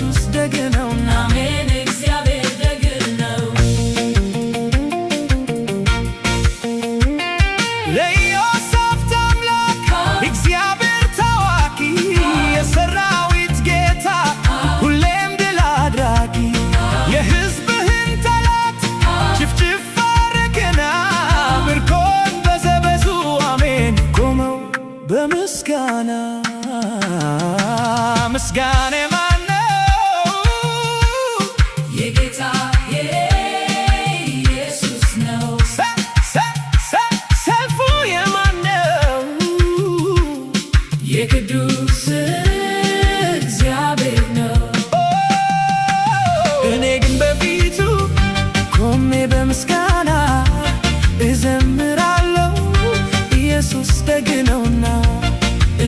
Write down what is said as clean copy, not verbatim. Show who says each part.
Speaker 1: ኢየሱስ ደግ ነውና።
Speaker 2: አሜን፣ እግዚአብሔር ደግ ነው።
Speaker 1: ለኢዮሳፍጥ አምላክ እግዚአብሔር ታዋቂ፣ የሰራዊት ጌታ፣ ሁሌም ድል አድራጊ። የሕዝብህን ጠላት ጭፍጭፍ አረገና፣ ምርኮን በዘበዙ፣ አሜን፣ ቆመው በምስጋና። ምስጋና የማን ነው?
Speaker 2: የጌታ የኢየሱስ ነው።
Speaker 1: ሰልፉ የማን ነው?
Speaker 2: የቅዱስ